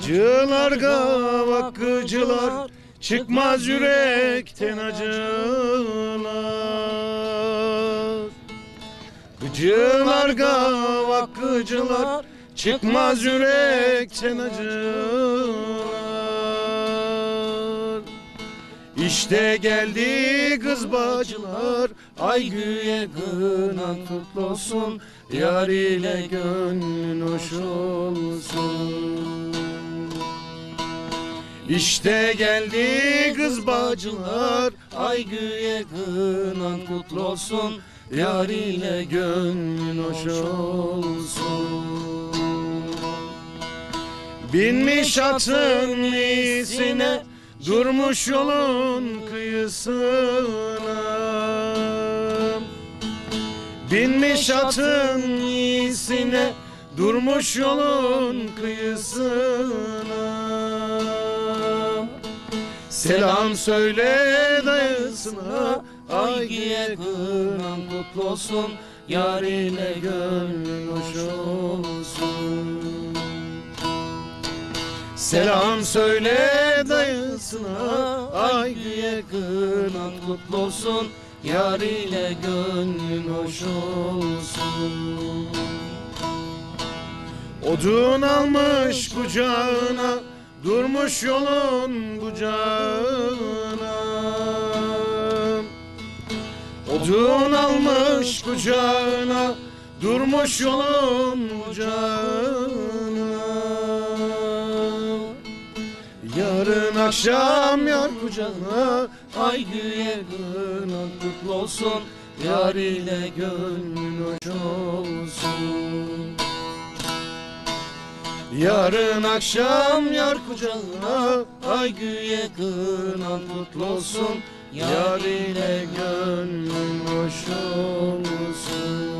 Gıcılar gavak gıcılar Çıkmaz yürekten acılar. Gıcılar gavak gıcılar Çıkmaz yürekten acılar. İşte geldi kız bacılar Ay güye kınan kutlu olsun Yar ile gönlün hoş olsun. İşte geldi kız bacılar Ay güye kınan kutlu olsun Yar ile gönlün hoş olsun. Binmiş atın iyisine Durmuş yolun kıyısına. Binmiş atın iyisine Durmuş yolun kıyısına. Selam söyle dayısına Ay güye kınan kutlu olsun Yar ile gönlün hoş olsun. Selam söyle dayısına Ay güye kınan kutlu olsun Yar ile gönlün hoş olsun. Odun almış kucağına Durmuş yolun bucağına. Odun almış kucağına Durmuş yolun bucağına. Yarın akşam yar kucağına Ay güye kınan kutlu olsun Yar ile gönlün hoş olsun. Yarın akşam yar kucağına Ay güye kınan kutlu olsun Yar ile gönlün hoş olsun.